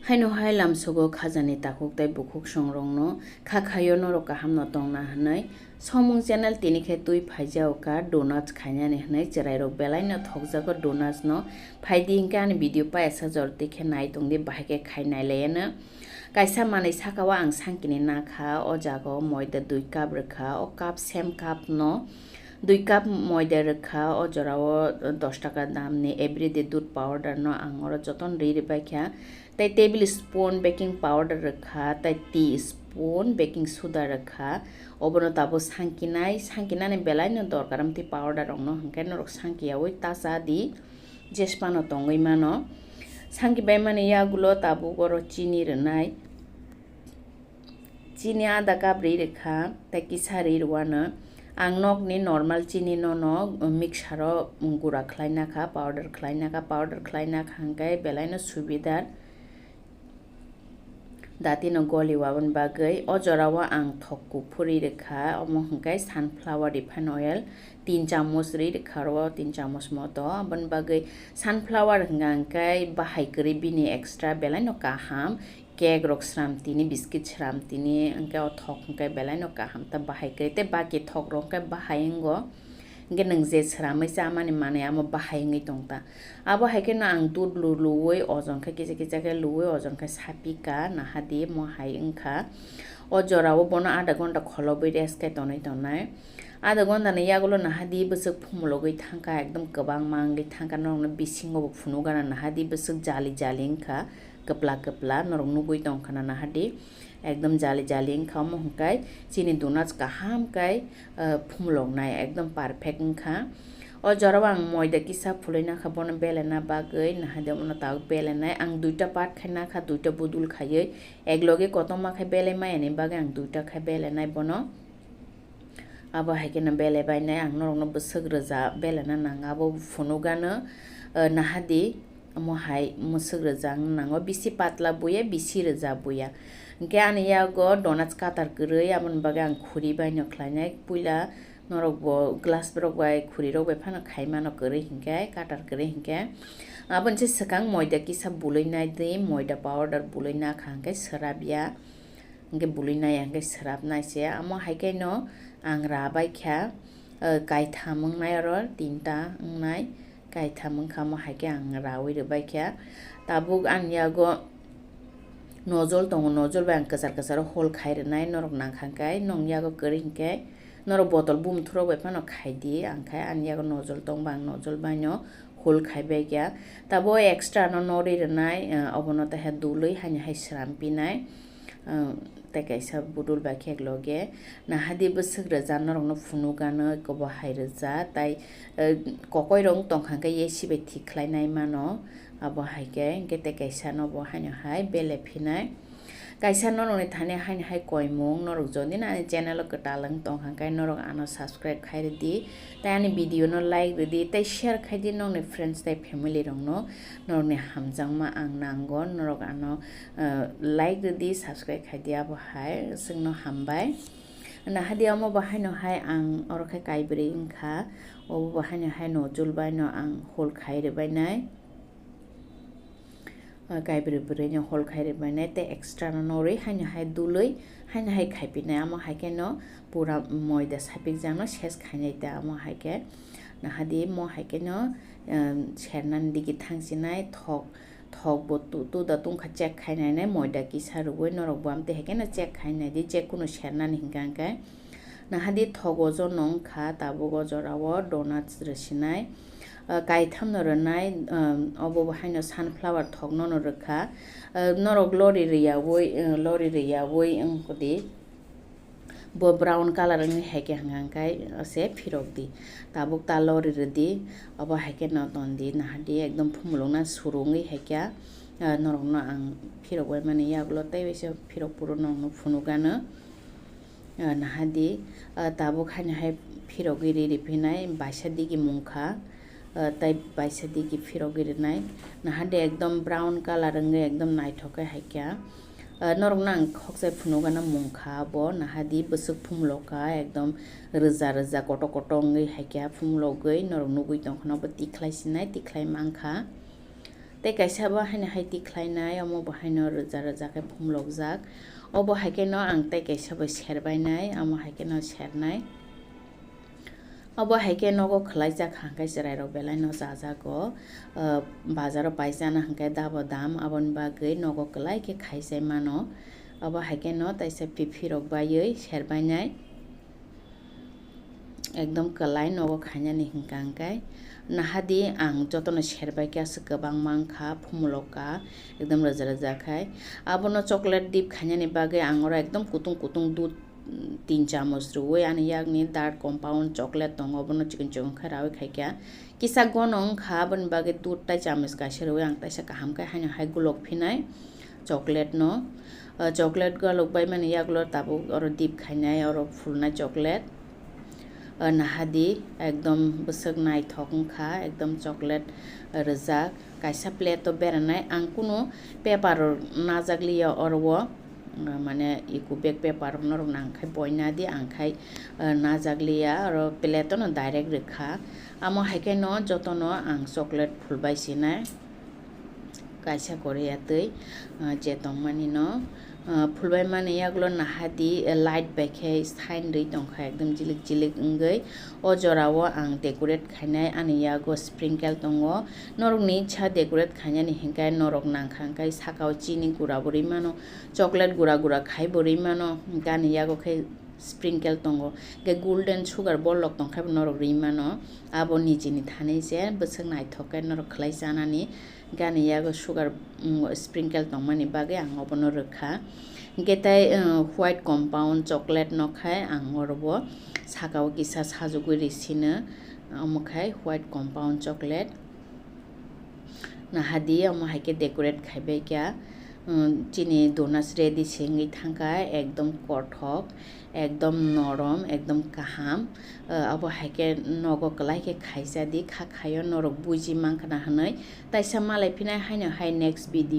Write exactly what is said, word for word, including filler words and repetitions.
Haino hai lamsogo khajani takhuk tei bukhuk songrokno kha khaio norok kahamno tongna hwnwi. Somung channel tini khe twi phaijao ka donuts khainani hwnwi chwrairok belaino thokjago donuts no. Phaidi hinkhe ani video paisa jor twi khe nai tongdi, bahai khe khai nailayano. Kaisa manwi sakao ang sankini nakha, o jaga o moida dui cup rwkha, o cup same cup no dui cup moida rwkha, o jorao dos taka damni everyday dudh powder no ang oro jotono ri rwbaikha. Tei table spoon baking powder rwkha, tei tea spoon baking soda rwkha. Obono tabuk sankinai, sankinani belaino dorkar amtwi powder rokno, hinkhe norok sankiyaui ta cha di, jesphano tongwi mano. Sankibaimani yagulo tabuk oro chini rwnai. Chini ada cup ri rwkha, tei kisa ri rwano. Ang nokni normal chini nono mixer o gura khlaina kha, powder khlaina kha, powder khlaina kha hinkhe belaino subidar. Datino goli waboni bagwi o jorao ang thok kuphur ri rwkha, omo hinkhe sunflower refined oil tin chamoch ri rwkha, oro tin chamoch moto. Aboni bagwi sunflower hwnka hinkhe bahai kwrwi bini extra belaino kaham. Cake rok sram tini, biscuit sram tini, hinkhe o thok hinkhe belaino kaham ta bahai kwrwi, tei baki thok rok hinkhe bahai wngo. Hinkhe nwng je sramwi chamani manwi amo bahai wngwi tong ta. Abo hai kheno ang dudh lu luwi ojon khe kisa kisa khe luwi ojon khe sapika nahadi mo hai wngkha. O jorao bono adha ghonta kholobwi rest khe tonwi tongnai. Adha ghonta ni yagulo nahadi bwswk phumulogwi thangkha, ekdom kwbangma wngwi thangkha, norokno bisingo bo phunukgana nahadi bwswk jali jali wngkha. Kwpla kwpla norok nugwi tongkha na nahadi, ekdom jali jali wngkha, omo hwnkhe chini donuts kaham khe, ah, phumuloknai, ekdom perfect wngkha. O jorao ang moida kisa phulwi nakha, bono belena bagwi nahadi omono tabuk belenai. Ang duita part khai nakha, duita budul khaiwi, ekloge kotorma khai belai maya ni bagwi ang duita khai belenai bono. Abo hai kheno bele bainai, ang norokno bwswk rwja belena nang, abo phunukgano, eh, nahadi, omo hai mwswk rwja wng nango, bisi patla buya, bisi rwja buya. Hinkhe ani yago donuts katar kwrwi, aboni bagwi ang khuri baino khlainai. Puila norok bo glass borok bai, khuri rok bai phano khai mano kwrwi hinkhe, katar kwrwi hinkhe. Aboni se swkang moida kisa bulwi nai di, moida powder bulwi nakha hinkhe swrapya. Hinkhe bulwi nai hinkhe swrapnai se. Amo hai khe no ang ra bai kha, eh, kaitham wngnai oro, tinta wngnai, kaitham wngkha, amo hai khe ang raui rwbai kha. Tabuk ani yago nojol tongo, nojol bai ang kwchar kwcharo hole khai rwnai, norok nang kha khe nong yago kwrwi hinkhe norok botol bumthurok bai phano khai di, ang khe ani yago nojol tong ba ang nojol bai no hole khai bai kha. Tabuk extra no nori rwnai, eh, obono taiha dului haini hai sram pinai. Ah, tei kaisa budul bai khe ekloge nahadi bwswk rwja norokno phunukgano, kobo hai rwja, tai, eh, kokoi rok tongkha khe A C bai thik khlai nai mano, abo hai khe, hinkhe tei kaisa no bo haino hai bele phinai. Kaisa norokni thani haino hai koimung, norok jodi no ani channel o kwtal wng tongkha khe norok ano subscribe khai rwdi, tei ani video no like rwdi, tei share khai di nokni friends tei family rokno, norokni hamjakma ang nango, norok ano ah, like rwdi, subscribe khai di, abo hai chwngno hambai. Nahadi omo bo haino hai ang oro khe kaibrwi wngkha, obo bo haino hai nojol bai no ang hole khai rwbai nai. Ah, kaibrwi brwi no hole khai rwbai nai, tei extra no norwi haino hai dului haino hai khai phi nai, amo hai khe no pura moida sapik jak no ses khai nai ta, amo hai khe nahadi mo hai khe no, ah, sernani digi thang si nai thok. Thok bo tu, tu da tungkha check khai nai nai, moida kisa rwui norok bo amtwi hai khe no check khai nai di, je kunu sernani hinkha hinkhe. Nahadi thok o jono wngkha tabuk o jora o donuts rwsinai. Ah, kaitham no rwnai, um, obo bo haino sunflower thok no no rwkha. Ah, norok lori rwyaui, ah, lori rwyaui wngkha di. Bo brown colour wngwi hai khe hwnka hwnkhe se phirok di. Tabuk ta lori rwdi, obo hai khe no ton di, nahar di, ekdom phumulwk na suru wngwi hai khe, ah, norok no ang phirok bai mani yagulo tei waisa phirok phuru norok no phunuk gano, ah, nahar di, ah, tabuk haino hai phirogwi ri ri phinai baisa digi mungkha. Ah, tei baisa digi phirogwi rwnai. Nahar di ekdom brown colour wngwi ekdom naithok khe hai khe. Ah, norok no ang khoksa phunuk gana mungkha abo, nahar di bwswk phumulok kha ekdom rwja rwja kotor kotor wngwi hai khe phumulogwi norok nugwi tongkha no bo tikhlai sinai tikhlai mankha. Tei kaisa bo haino hai tikhlainai, omo bo haino rwja rwja khe phumlokjak. Obo hai kheno ang tei kaisa bo serbainai, omo hai kheno sernai. Obo hai khe nogo khwlaijak hwnkhe chwrairok belai no chajago, ah, bazaro paisana hwnkhe dabo dam, aboni bagwi nogo kwlai khe khaisai mano. Obo hai kheno taisa piphirok baiwi serbainai. Ekdom kwlai nogo khainani hwnkha hwnkhe. Nahadi ang jotono serbaikhe aswk kwbangma wngkha, phumulokha, ekdom rwja rwja khai. Abono chocolate dip khainani bagwi ang oro ekdom kutung kutung dudh tin chamoch rwui ani yakni dark compound chocolate tongo, abono chikon chikon khe raui khaikha. Kisa gono wngkha, aboni bagwi dudh tai chamoch kaisa rwui ang taisa kaham khe haino hai gulok phinai chocolate no. Ah, chocolate gulok bai mani yagulo tabuk oro dip khainai, oro phulnai chocolate. Ah, nahadi ekdom bwswk naithok wngkha, ekdom chocolate rwjak. Kaisa plate o beranai, ang kunu paper rok najak liya oro o, ah, mane eco bag paper rok norok nang khai boina di, ang khai, ah, najak liya, oro plate o no direct rwkha. Amo hai khe no joto no ang chocolate phulbai sinai, kaisa korea twi, ah, je tongmani no. Ah, phulbai mani yagulo nahadi, eh, light bai khe sign rwi tongkha, ekdom jilik jilik wngwi. O jorao ang decorate khainai, ani yago sprinkle tongo. Norokni cha decorate khainani hinkhe norok nangkha, hinkhe sakao chini gura bo rwi mano, chocolate gura gura khai bo rwi mano, hinkhe ani yago khe sprinkle tongo. Hinkhe golden sugar borlok tongkhe bo norok rwi mano. Abo nijini thani se bwswk naithok khe norok khlai chanani. Gani yago sugar, mm, sprinkle tongmani bagwi ang obono rwkha. Hwnkhe tai, uh, white compound chocolate no khai ang oro bo saka o kisa sajagwi rwi sino, omo khai white compound chocolate. Nahadi omo hai khe decorate khaibai kha, um, chini donuts ready se wngwi thangkha, ekdom kothok. Ekdom norom, ekdom kaham. Ah, abo hai khe nogo kwlai khe khaisa di, kha khaio norok buji mankha na hwnwi. Taisa malai phinai haino hai next video.